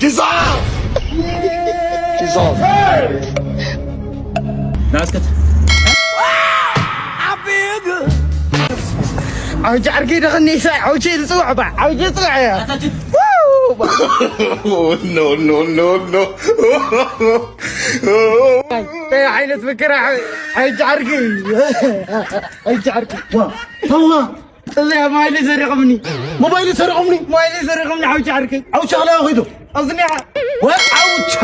Jesus! Jesus! ናስከት ዓውጂ ዓርኪ ደኸኒ ሰ ዓውጂ ልጽውዕ ባ ዓውጂ ጽውዕ እያ። No, no, no, no. እንታይ ዓይነት ፍክራ ዓውጂ ዓርኪ ዓውጂ ዓርኪ ዋ ተዋ እዚኣ ሞባይለይ ሰሪቖምኒ። ሞባይለይ ሰሪቖምኒ። ሞባይለይ ሰሪቖምኒ ዓውጂ ዓርከይ። ዓውቻ ከላ ኸይዱ። ኣዝኒዓ። ወይ ዓውቻ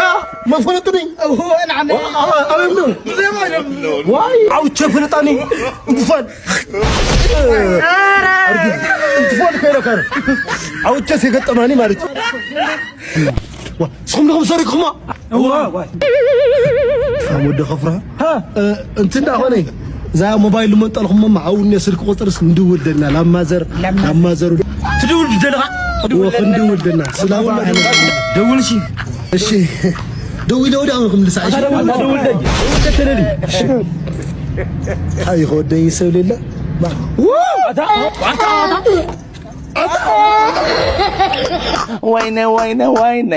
መፈለጥኒ። እዎ ንዓነ። ዋ፣ ኣ-፣ ኣበይ ነው? እዚኣ ማለት ነው። ዋይ ዓውቻ ፍልጣኒ። እንኳን እንኳን ከይረካ ነው። ዓውቻ ሲገጠማኒ ማለት ነው። ዋ፣ ስኹም ንኹም ሰሪቕኹማ? እዋ፣ ዋይ። ሳም ወዲ ኸፍራ? ሃ? እ፣ እንትን ዳ ኾነ? እዛ ሞባይል ልመንጠልኹም እሞ፣ ዓውኒ ስልክ ቁፅርስ ንድውል ደና፣ ላብ ማዘር፣ ላብ ማዘር። ትድውል ደለኻ? እወ፣ ክንድውል ደና። ስላውን ደውል እሺ። እሺ። ደው ኢለ ወዲያ ክምልሳ፣ እሺ? ኣታ ደውል፣ ደውል ደይ። ደውል ከተለሊ። እሺ። ኣይ፣ ኸወደይ ሰብ ሌለ። ዋ! ኣታ፣ ኣታ፣ ኣታ። ወይነ ወይነ ወይነ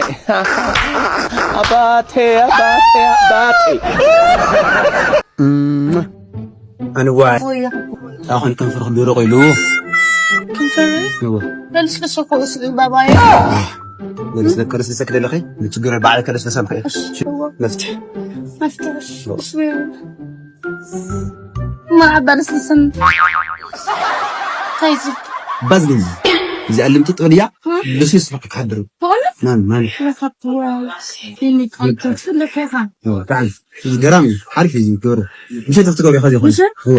ኣባቴ ኣባቴ ኣባቴ ኣንዋይ ኣኹን ከንፈርክ ደረቕ ኢሉ ከንፈረይ እዎ። ለልስልሶ እኮ እስሪ ባባየ። ወልስ ለከረስ ሰክ ደለኸ ንችግር ባዕለ ከለስ ለሰምከ መፍትሕ መፍትሽ እስሪ ማዕበል ስስን ታይዚ ባዝሊን እዚኣ ልምጥጥ በልያ ልስልስ በቃ ክሓድር በእውነት ማን ማን ለካትዋ ይኒ ቆንጆ ትልከኻ ብጣዕሚ ገራሚ እዩ። ሓሪፍ እዩ ዝገብሮ። ምሸት ክትገብሪ ከዚ ይኾን? ምሸት? እዎ።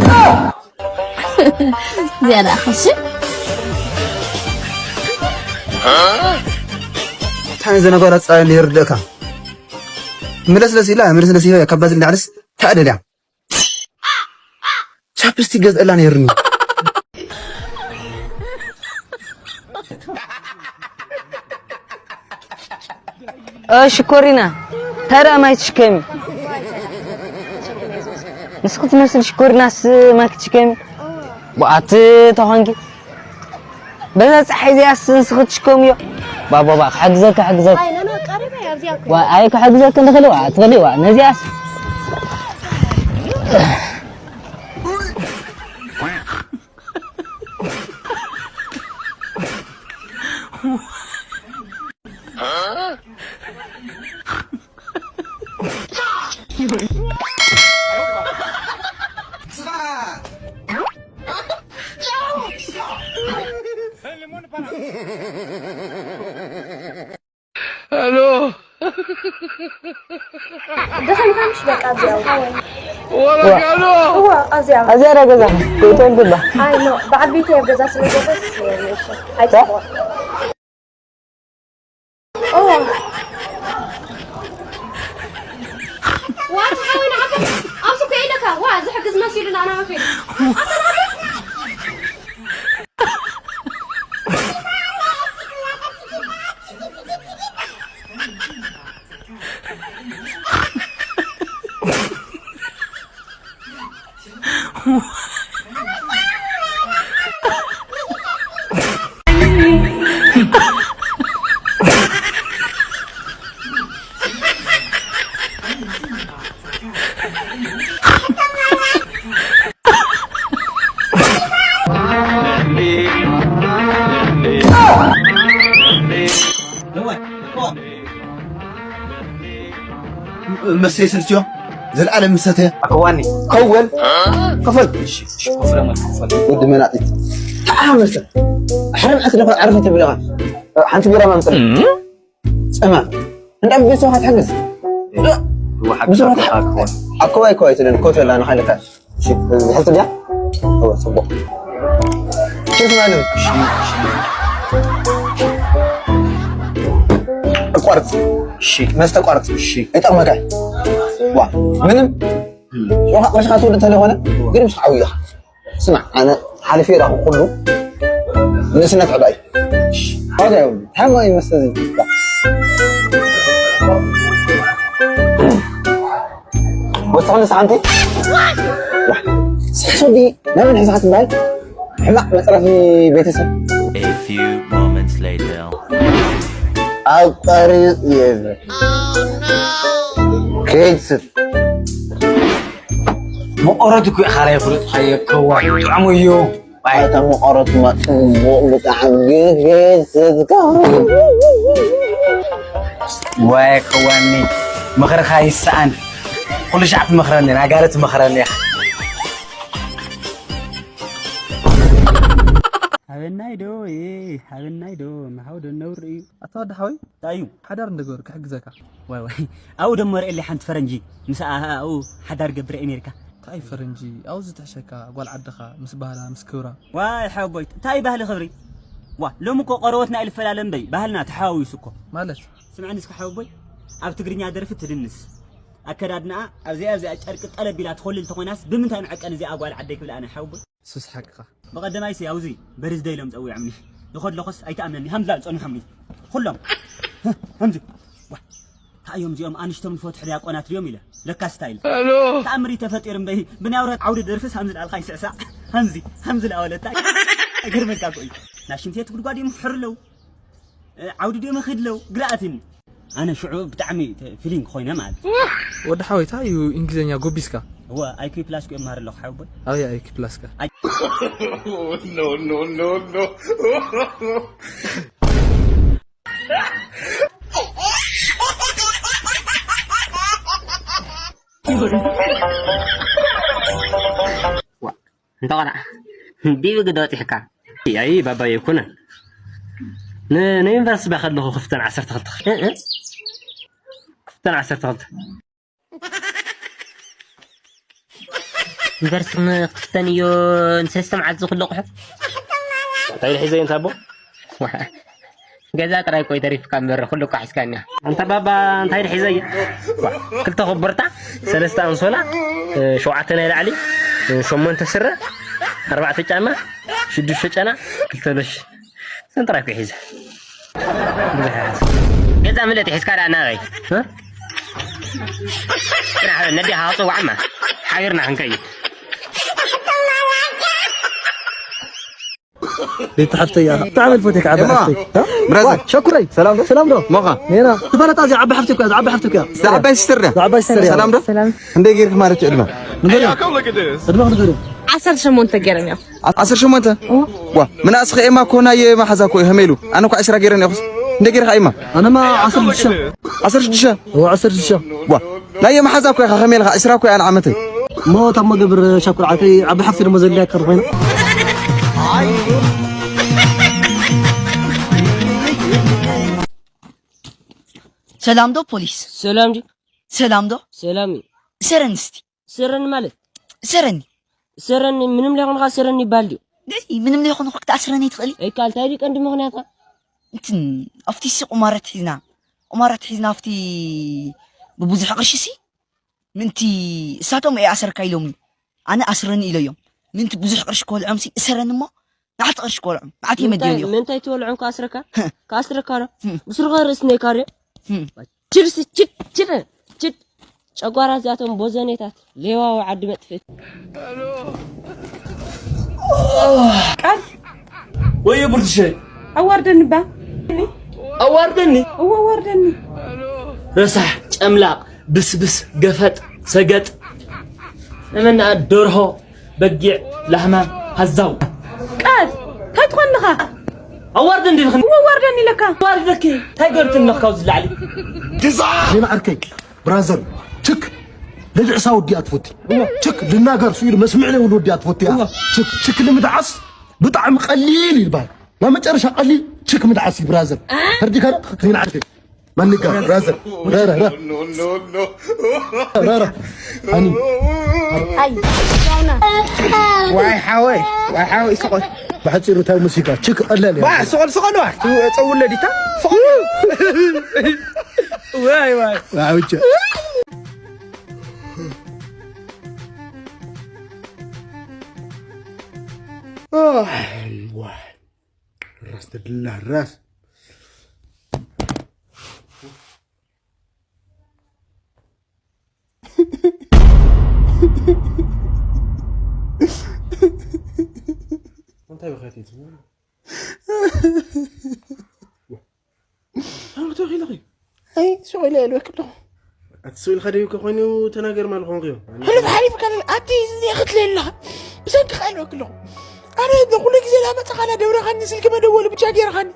ዝያዳ ክሲ እንታይ ዘነገራ ጻ ይርደካ። ምለስለስ ኢላ ምለስለስ ኢላ ካብ ባዝሊን ዳዕልስ ታደልያ። ቻፕስቲክ ገዝእላ ነይርኒ። ሽኮሪና ተራ ማይ ትሽከሚ ንስኺ ትመስል ሽኮሪናስ ማይ ክትሽከሚ ብኣቲ ተኾንኪ በዛ ፀሓይ እዚኣስ ንስኺ ትሽከምዮ ባቦባ ክሕግዘካ ሕግዘካ ኣይ ክሕግዘካ ንኽእል ዋ ትኽእል ዋ ነዚኣስ ደኸምካ ምሽ በቃ ኣብዚኣ እዚኣ ዳ ገዛ ኮይተን ግባ ኣይ ኖ ብዓቢት ኣብ ገዛ ስለ ዘበስ ኣይፅቡቕ ዋ ተሓወይ ንዓኹም ኣብዚ ኮ ኢለካ ዋ ዝሕግዝ መሲሉ ናናወ ከይዱ መስተይ ስልችዮ ዘልኣለም ምሰተ ኣከዋኒ ከወል ክፈል ወዲ መናጢት ተዓመሰ ሕርም ዕስለ ዓርፊ ትብለኻ ሓንቲ ቢራ ማምፀ ፀማ እንዳ ቤት ሰው ክትሕግዝ ብዙ ኣከዋይ ከዋይ ትለን ኮተላ ንኻይልካ ዝሕልቲ ድያ? እወ፣ ጽቡቕ። ኬፍ ማለት ኣቋርጽ። እሺ። መስተ ኣቋርጽ። እሺ። ይጠቕመካ። ዋ፣ ምንም ዮኻ ቅርሽኻ ትወድ እንተለኾነ ግን ምስ ዓው ኢኻ። ስማዕ፣ ኣነ ሓሊፈ ይራኹ ኩሉ ንእስነት ዕዳ እዩ። ዋጋ የብሉ። ታማኝ መስተ እዚ። ወስኽኒ ሰሓንቲ ስሕሶ ዲ ናበን ሕዛኻ ትበሃል ሕማቕ መፅረፊ ቤተሰብ A few moments later. ኣቋሪጽ የለ። ከይድ ስር። መቐረት እኮ ኢኻ ላይ ፍሉጥ ኸየብከዋ። ጥዕሙ እዩ። ዋይ። ኣታ መቐረት ማ ጽቡቕ ብጣዕሚ። ከይድ ስር። ዋይ ከዋኒ። ምኽርኻ ይሰኣን። ኩሉ ሻዕ ትመኽረኒ፣ ናጋለ ትመኽረኒ ኢኻ። ሃበናይ ዶ፣ እ፣ ሃበናይ ዶ፣ ምሃው ዶ ነውር እዩ። ኣታ ወዲ ሓወይ፣ እንታይ እዩ? ሓዳር እንደገበሩ ክሕግዘካ። ዋይ፣ ዋይ። ኣብኡ ደሞ ርእየለይ ሓንቲ ፈረንጂ፣ ምስ ኣ-፣ ኣብኡ ሓዳር ገብር ኣሜሪካ። እንታይ ፈረንጂ? ኣብኡ ዝትሕሸካ ጓል ዓድኻ፣ ምስ ባህላ፣ ምስ ክብራ። ዋይ፣ ሓወቦይ፣ እንታይ ባህሊ ክብሪ? ዋ፣ ሎሚ እኮ ቆረበትና ኢሉ ፈላለ እምበይ፣ ባህልና ተሓዋዊሱ እኮ። ማለት? ስምዐኒ እስከ ሓወቦይ፣ ኣብ ትግርኛ ደርፊ ትድንስ። ኣከዳድናኣ፣ ኣብዚኣ፣ ኣብዚኣ ጨርቂ ጠለብ ኢላ ትኾልል ተኾይናስ፣ ብምንታይ መዐቀኒ እዚኣ ጓል ዓደይ ክብል ኣነ ሓወቦይ? ሱስ ሓቅኻ። ብቐደማይሲ ኣብዚ በርዝደይ ኢሎም ጸዊዖምኒ። ይኸድ ለኹስ ኣይትኣምነኒ፣ ሃምዛ ዝጸንሖምኒ። ኩሎም። ሃምዚ። ዋ። እንታይ እዮም እዚኦም ኣንሽቶም ዝፈትሑ ዲያቆናት ድዮም ኢለ። ለካ ስታይል። ተኣምር እዩ ተፈጢሩ እምበይ፣ ብናይ ኣውራ ዓውዲ ደርፍስ ሃምዚ ዳልካ ይስዕሳዕ። ሃምዚ፣ ሃምዚ ዳወለታ። ኣይገርመካ እኮ እዩ። ናይ ሽንት ቤት ጉድጓድ እዮም ይፍሕሩ ኣለዉ። እ፣ ዓውዲ ድዮም ይኸድ ኣለዉ። ግርኣትኒ። ኣነ ሽዑ ብጣዕሚ ተ-፣ ፊሊንግ ኮይነ ማለት እዩ። ወዲ ሓወይ፣ እንታይ እዩ እንግሊዝኛ ጎቢስካ? እወ፣ ኣይ ኪው ፕላስ ክኡ እምሃር ኣለኹ ሓወቦይ። ኣበይ ኣይ ኪው ፕላስካ? ኣይ- No, no, no, no. ዋ፣ እንተ ቐልዓ ዲብ ግደ ወጺሕካ። ኣይ ባባየ ኣይኮነን። ን-፣ ንዩኒቨርሲቲ ባ ከለኹ ክፍተን ዓሰርተ ክልተ ክፍል። እ፣ እ። ክፍተን ዓሰርተ ክልተ። ዩኒቨርሲቲ ም-፣ ክትፍተን እዩ ንሰለስተ መዓልቲ ዝኹሎ ኣቑሑ። እንታይ ኢለ ሒዘ እንታይ ኣቦ? ዋ፣ ገዛ ጥራይ እኮ እዩ ተሪፍካ እምበር፣ ኩሉ እኮ ሒዝካኒ። ኣንታ ባባ፣ እንታይ ኢለ ሒዘ እየ? ዋ፣ ክልተ ኮቦርታ፣ ሰለስተ ኣንሶላ፣ እ፣ ሸውዓተ ናይ ላዕሊ፣ እ፣ ሸሞንተ ስረ፣ ኣርባዕተ ጫማ፣ ሽዱሽተ ጨና፣ ክልተ ሎሽ። እዘን ጥራይ እኮ ሒዘ። ብዙሕ ኣይሓዝን። ገዛ ምለጥ ሒዝካ ደኣ ናበይ? እ? ግና ሓበን ነዲኻ ክጽውዓማ። ሓቢርና ክንከይድ። ቤት ሓፍተይ እያ። ብጣዕሚ ዝፈትየካ ዓቢ ደማ። ሓፍተይ። እ? ብራዘር። ዋ፣ ሸኩረይ። ሰላም ዶ? ሰላም ዶ? ሞኻ። ኔና። ትፈለጣ እዚኣ ዓቢ ሓፍተይ እኮ እያ፣ እዛ ዓቢ ሓፍተይ እኮ እያ። እዛ ዓባይ ሲስተር ድያ? እዛ ዓባይ ሲስተር እያ። ሰላም ዶ? ሰላም። እንደይ ጌርክ ማለት ዕድመ? ንገሪያ። ዕድመ ንገሪያ። ዓሰርተ ሸሞንተ ገይረን እዮም። ዓሰርተ ሸሞንተ? እዋ። ዋ፣ ምንኣስ ኸኤማ እኮ ናይ መሓዛ እኮ እዩ፣ ከመይ ኢሉ? ኣነ እኳ ዕስራ ገይረ እኒኦኽስ። እንደ ገይረ ኸኤማ? ኣነማ ዓሰርተ ሽዱሽተ። ዓሰርተ ሽዱሽተ? እዋ፣ ዓሰርተ ሽዱሽተ። ዋ፣ ናይ መሓዛ እኮ ኢኻ፣ ከመይ ኢልኻ? ዕስራ እኮ እያ ንዓመተይ። እሞ እታ እሞ ገብር ሻኩር ዓርከይ፣ ዓቢ ሓፍቲ ደሞ ዘድልያ ከር ኮይና። ሰላም ዶ ፖሊስ? ሰላም ድዩ? ሰላም ዶ? ሰላም እዩ። እሰረኒ እስቲ። እሰረኒ ማለት? እሰረኒ። እሰረኒ ምንም ላይኮንካ እሰረኒ ይበሃል ድዩ? ደይ፣ ምንም ላይኮንኩ ክትኣስረኒ ኣይትኽእልን። ኣይከኣል፣ እንታይ ድዩ ቀንዲ ምኽንያትካ? እንትን፣ ኣብቲ ሲ ቁማር ኣትሒዝና፣ ቁማር ኣትሒዝና ኣብቲ ብብዙሕ ቅርሺ ሲ፣ ምንቲ እሳቶም እየ ኣሰርካ ኢሎምኒ። ኣነ ኣስረኒ ኢለዮም። ምንቲ ብዙሕ ቅርሺ ክበልዖም ሲ፣ እሰረኒ እሞ፣ ንዓቲ ቅርሺ ክበልዖም። ንዓቲ እየ ምንታይ፣ መድየልዮ። ምንታይ ትበልዖም ክኣስረካ? ክኣስረካ ዶ? ብስሩኻ ርእስነይ ካርዮ? ችድ እስቲ፣ ችድ፣ ችድ፣ ችድ። ጨጓራ እዚኣቶም ቦዘኔታት፣ ሌዋዊ ዓዲ መጥፍእቲ። ቃል ወዮ ብርትሸይ። ኣዋርደኒ ባ። ኣዋርደኒ? እወ፣ ኣዋርደኒ። ረሳሕ፣ ጨምላቕ፣ ብስብስ፣ ገፈጥ፣ ሰገጥ። እመና ደርሆ፣ በጊዕ፣ ላህማ፣ ሃዛው። ቃል፣ እንታይ ትኾን ኣለኻ? ኣዋርደኒ ኢልኽኒ። እወ፣ ኣዋርደኒ ኢለካ። ኣዋርደኪ፣ እንታይ ገብርትኒ ኣለኽ ካብዚ ላዕሊ? ዜና ዓርከይ፣ ብራዘር፣ ችክ ልድዕሳ ወዲኣ ትፈቲ። ችክ ልናገር ስኢሉ መስምዕ ለይ ወዲኣ ትፈቲ እያ። ችክ፣ ችክ ልምድዓስ ብጣዕሚ ቀሊል ይባል። ናብ መጨረሻ ቀሊል ችክ ምድዓስ እዩ ብራዘር። ፈርዲካ ዶ? ዜና ዓርከይ። ማን ይጋ? ብራዘር። ራ፣ ራ፣ ራ። ራ፣ ራ። ኣኒ። ኣይ፣ ዋይ ሓወይ፣ ዋይ ሓወይ፣ ስቆል። ብሓጺሩ እንታይ ሙዚቃ? ችክ ቀላል እያ። ዋ፣ ስቆል፣ ስቆል፣ ዋ። ጸውለ ዲታ? ስቆል። ዋይ፣ ዋይ። ኣውጀ። ዋይ። ራስ ተድላ ራስ። እንታይ ብኸት እዩ? ኢልኺ? ኣይ፣ ስቕ ኢለ ኢልወክ ኣለኹ። ኣቲ ስቕ ኢልካ ደይብካ ኮይኑ ተናገር ማለት ኾንክዮ። ሕሉፍ ሓሊፍካ ለለ፣ ኣቲ ክትለየ ኣለኻ። ብሰንኪ ኸኣ ኢልወክ ኣለኹ። ኣነ ኩሉ ግዜ ዳመጻኻ ደውረኻኒ፣ ስልኪ መደወሊ ብቻ ገይርኻኒ።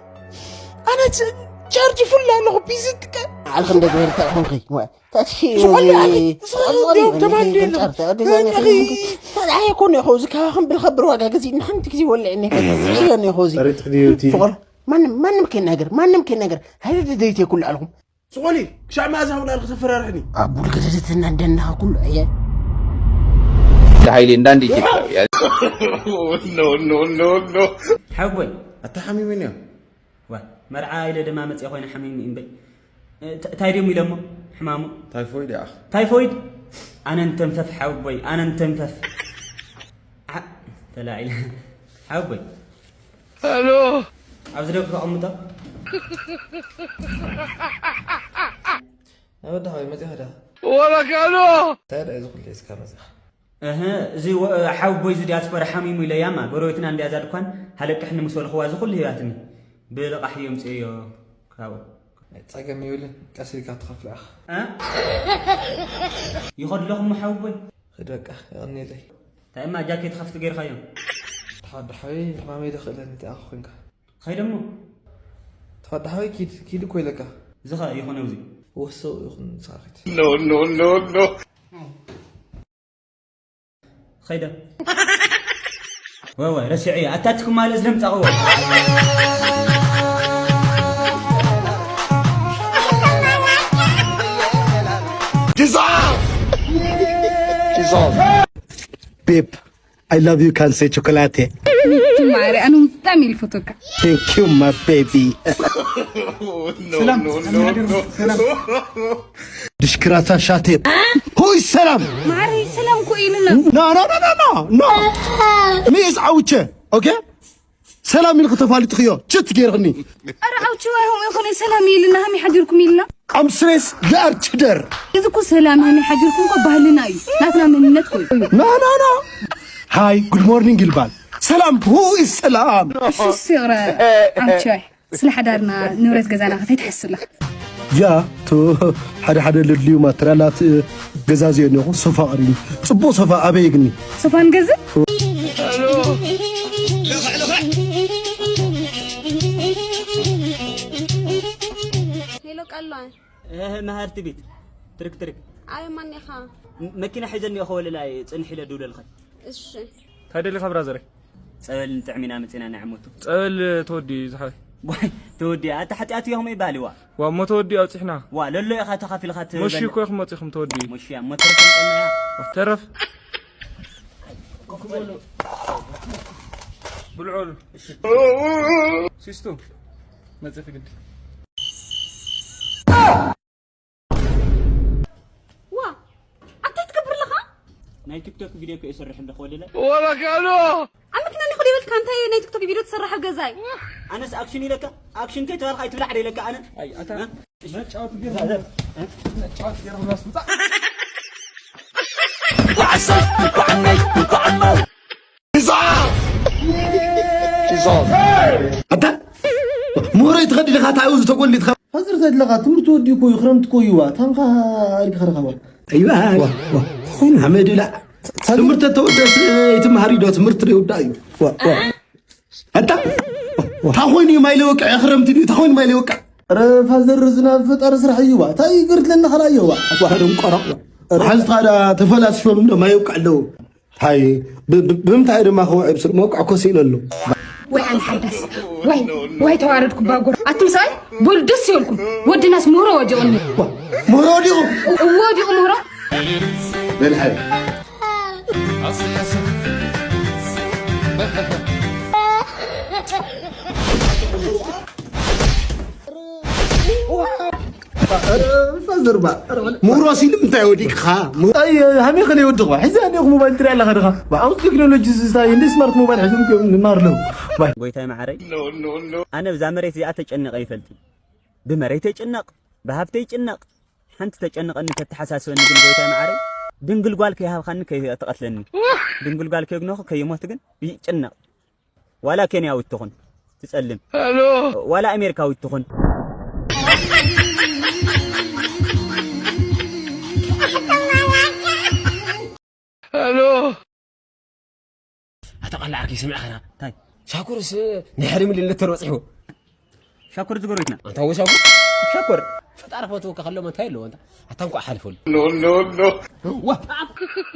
ኣነ ች-፣ ቻርጅ ፉል ኣለኹ፣ ቢዚ ጥቀ-፣ ዓልክ እንደ ገበርካ ኾንኺ። ዋ፣ ታቲ ስቕ ኢለ ኣቲ፣ ስቕ ኢለ ዲዮም ተማልዩ የለን። ጸርታ፣ ኣቲ ዛኒ ኣቲ ኾንኺ። ታዲያ ኣይኮነ ይኸው፣ እዚ ካባኽን ብልኸብር ዋጋ ገዚእና ሓንቲ ግዜ ወልዕኒ። ይኸው፣ ይኸው፣ እዚ። ጸሪት ክድዩ እቲ? ፍቕር፣ ማንም፣ ማንም ከይናገር፣ ማንም ከይናገር። ሃይለ ደደይት የኩሉ ዓልኹም። ስቕ በሊ፣ ክሻዕ መኣዝ ሃውላል ክተፈራርሕኒ? ኣብ ውልቀ ደደትና እንደናኻ ኩሉ፣ ኣየ። ለኃይሌ እንዳንድ ኢትዮጵያዊ። No, no, no, no. ሓጎይ። ኣታ ሓሚመን እዮም። ዋ፣ መርዓ ኢለ ድማ መጽየ ኮይነ ሓሚሙ እምበይ። እ፣ ታ-፣ እንታይ ድዮም ኢሎሞ? ሕማሙ? ታይፎይድ ይኣኽ። ታይፎይድ? ኣነ እንተንፈፍ ሓጎይ፣ ኣነ እንተንፈፍ። ዓ-፣ ተላዒለ። ሓጎይ። ሄሎ። ኣብዚ ደግ ተቐምጦ። ወዲ ሓወይ መጺኻ ዲኻ? ወላ ካሎ። እንታይ ደኣ እዚ ኩሉ ሒዝካ መጺኻ? እህ፣ እዚ ወ-፣ ሓወቦይ እዚ ዲያስፖራ ሓሚሙ ኢለያማ፣ ጎረቤትና እንድያ እዛ ድኳን፣ ሃለቅሕኒ ምስ በልኽዋ እዚ ኩሉ ሂባትኒ። ብልቓሕ እየ ኣምፅኤዮ ካብኡ። ጸገም የብልን፣ ቀስ ኢልካ ትኸፍሎ ኢኻ። እ? ይኸዱ ኣለኹ እሞ ሓወቦይ። ኺድ በቃ፣ የቐንየለይ። እንታይ እማ ጃኬት ኸፍቲ ገይርካዮ? ተወዲ ሓወይ፣ ሕማመይ ዶ ክእለኒ እንታይ ኣኻ ኮይንካ? ኸይደ እሞ። ተወዲ ሓወይ፣ ኪድ፣ ኪድ እኮ ኢለካ። እዚ ኸ ይኹን ኣብዚ። ወሰው ይኹን ንስኻ ኺድ። No, no, no, no. ኸይደ። ወይ፣ ወይ፣ ረሲዐዮ። ኣታትኩም ማለት ዝደምጻቕዎ። Jesus! Jesus! Babe, I love you, ካንሴ ቾኮላቴ። ማሪ፣ ኣነ እውን ብጣዕሚ እየ ዝፈትወካ። Thank you, my baby. ሰላም፣ ሰላም። ድሽክራታ ሻቴ። ሆይ ሰላም። ማሪ፣ ሰላም እኮ ኢሉና። No, no, no, no, no, no. Me is ኣውቸ፣ okay? ሰላም ኢልክ ተፋሊጥክዮ፣ ችት ጌርክኒ። ኣረ ኣውቸ፣ ኣይሆም ኣይኮነ ሰላም ኢልና፣ ሃሚ ሓዲርኩም ኢልና። I'm serious, you are cheater. እዚ እኮ ሰላም ሃሚ ሓዲርኩም እኮ ባህልና እዩ፣ ናትና መንነት እኮ እዩ። No, no, no. Hi, good morning ይልባል። ሰላም፣ who is ሰላም? እሺ፣ ስቕረ ኣውቸ። ስለ ሓዳርና ንብረት ገዛና ከተይትሓስላ። ያ፣ ቶ ሓደ ሓደ ለድልዩ ማተርያላት፣ እ፣ ገዛዝዮ እኒኹ። ሶፋ ቀሪኒ። ጽቡቕ ሶፋ ኣበይ የግኒ? ሶፋ ንገዝእ? ሄሎ፣ ቃልዋን። እህ፣ መሃርቲ ቤት። ትርክ፣ ትርክ። ኣበይ ማን ኢኻ? ም-፣ መኪና ሒዘ እኒኦ፣ ከወልላ እየ፣ ጽንሕ ኢለ ድውለልኻ። እሺ። እንታይ ደሊኻ ብራዘረይ? ጸበል ንጥዕም ኢና መጺና ናይ ዓመቱ። ጸበል ተወዲ ዝሓ-? ዋይ፣ ተወዲ፣ ኣታ ሓጢኣት እዮም ይባል፣ ዋ። ዋ፣ እሞ ተወዲ ኣብጺሕና። ዋ፣ ለሎ ኢኻ ተኻፊልካ ትበል። መሺ እኮ ኢኹም መጺኹም ተወዲ። መሺ እያ፣ እሞ ተረፍ ንጠና እያ። ተረፍ። ብልዑ። እሺ። ሲስቱ፣ መጺኺ ግዲ። ዋ፣ ኣንታይ ትገብር ኣለኻ? ናይ ቲክቶክ ቪድዮ እኮ ይሰርሕ እንደ ኾለለ። ወላ ካሎ። ኣብ መኪና እኒኹ ዲበልካ እንታይ ናይ ቲክቶክ ቪድዮ ትሰርሕ ኣብ ገዛይ? ኣነስ ኣክሽን ኢለካ፣ ኣክሽን ከይተባልካ ኣይትብላዕ ደ ኢለካ ኣነ። ኣይ፣ ኣታ እ? መጫወት ገይርካ፣ መጫወት ገይርካ ራስ ምጻእ። ኣታ፣ ምሁረይ ትኸዲ ኢኻ፣ እንታይ እዩ ዝተጎሊትካ? ፋዘር ዘድለኻ ትምህርቲ ወዲኡ እኮ እዩ፣ ክረምቲ እኮ እዩ፣ ዋ፣ ታንኻ ኣድጊ ኸረኻ፣ ዋ። ኣይዋ፣ ዋ፣ ዋ። ሓመድ ይብላዕ። ትምህርቲ ተወደስ፣ ኣይትምሃር ዶ፣ ትምህርቲ ይውዳእ እዩ። ዋ፣ ዋ። ኣታ፣ ዋ፣ ዋ። ታኾይኑ እዩ ማይ ለወቅዕ፣ ክረምቲ ድዩ፣ ታኾይኑ ማይ ለወቅዕ። ኧረ ፋዘር፣ ዝናብ ፈጣሪ ስራሕ እዩ፣ ዋ። እንታይ ይገርትለና ኸላ እዩ፣ ዋ። ዋ፣ ደንቆሮ። ዋ። ሓዝትኻ ዳ ተፈላስፎም ዶ ማይ ይውቅዕ ኣለዉ። ሃይ፣ ብ-፣ ብ-፣ ብምንታይ ድማ ክውዕል ስል መውቃዕ ኮስ ኢለ ኣሎ። ወይ ኣነ ሓዳስ፣ ወይ፣ ወይ ተዋረድኩ ባጎር። ኣቱም ሰብኣይ፣ በሉ ደስ ይበልኩም። ወድናስ ምህሮ ወዲቑኒ። ዋ፣ ምህሮ ወዲቑ? እወ፣ ወዲቑ ምህሮ። በል ሓይ። ፋዘር ባ፣ ምሁሮ ሲል እንታይ ወዲቅኻ? ኣይ፣ ሃሜ ከለ ይወድቕ ባ። ሕዚ ኣኔኹ ሞባይል ትሪኢ ኣለኻ ድኻ? ባ፣ ኣብዚ ቴክኖሎጂ ዝስታይ እንደ ስማርት ሞባይል ሒዞም እዮም ንማር ኣለዉ። ባይ። ጎይታይ መዓረይ፣ ኣነ ብዛ መሬት እዚኣ ተጨንቐ ይፈልጥ። ብመሬት ይጭነቕ፣ ብሃብተ ይጭነቕ። ሓንቲ ተጨንቐኒ ተተሓሳስበኒ ግን ጎይታይ መዓረይ፣ ድንግል ጓል ከይሃብኻኒ ከይትቐትለኒ። ድንግል ጓል ከየግነኹ ከይሞት ግን ይጭነቕ። ዋላ ኬንያዊት ትኹን ትጸልም። ሄሎ። ዋላ ኣሜሪካዊት ትኹን። ስምዕኸና እንታይ ሻኩርስ ናይ ሕርም ልነት ተርበፂሕዎ። ሻኮር ዝጎረቤትና ኣንታ ወ ሻኩር ሻኮር ፈጣሪ ፈትወካ ከሎማ እንታይ ኣለዎ ኣንታ ኣታ እንኳዕ ሓልፈሉ።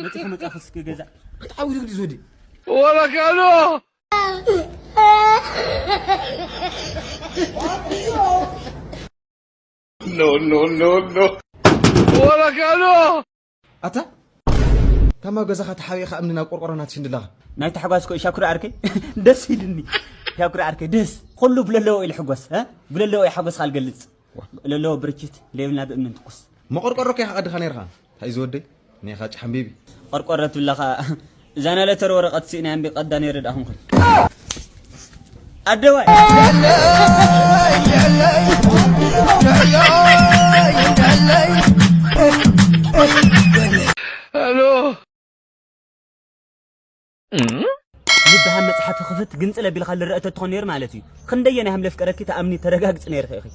መፅኹ መፅኹ እስኪ ገዛ ኣታ ዓውዲ ግዲ ዞዲ ወረካኖ No, no, no, no. ወረካኖ ኣታ ታማ ገዛኻ ተሓቢእኻ እምኒ ናብ ቆርቆሮ ናትሽን ድላኻ ናይ ታሕጓስ ኮ ሻኩር ዓርከይ ደስ ኢልኒ። ሻኩር ዓርከይ ደስ ኩሉ ብለለዎ ኢሉ ሕጎስ እ? ብለለዎ እዩ ሓጎስካ ልገልጽ። ብለለዎ ብርችት ለይብልና ብእምኒ ንትኩስ። መቆርቆሮ ከ ይሓቐድኻ ነርኻ እንታይ እዩ ዝወደይ? ኔኻ ጫሕ ኣንቢቢ ቆርቆሮ ትብለኻ እዛ ናይ ለተር ወረቐት ስኢና እምቢ ቀዳ ነይረ ደኣ ኹንኩን ኣደዋይ ሄሎ ልብሃ መጽሓፊ ክፍት ግንጽል ኣቢልካ ልረአ ተትኾን ነይሩ ማለት እዩ። ክንደየ ናይ ሃምለ ፍቀረኪ ተኣምኒ ተረጋግጽ ነይርኺ ኢኺ።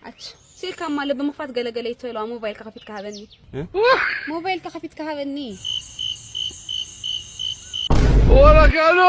ኣች ሲልካማ ልቢ ምኽፋት ገለገለ ይትበለዋ ሞባይል ከኸፊት ክሃበኒ እ? ሞባይል ከኸፊት ክሃበኒ ወረካኖ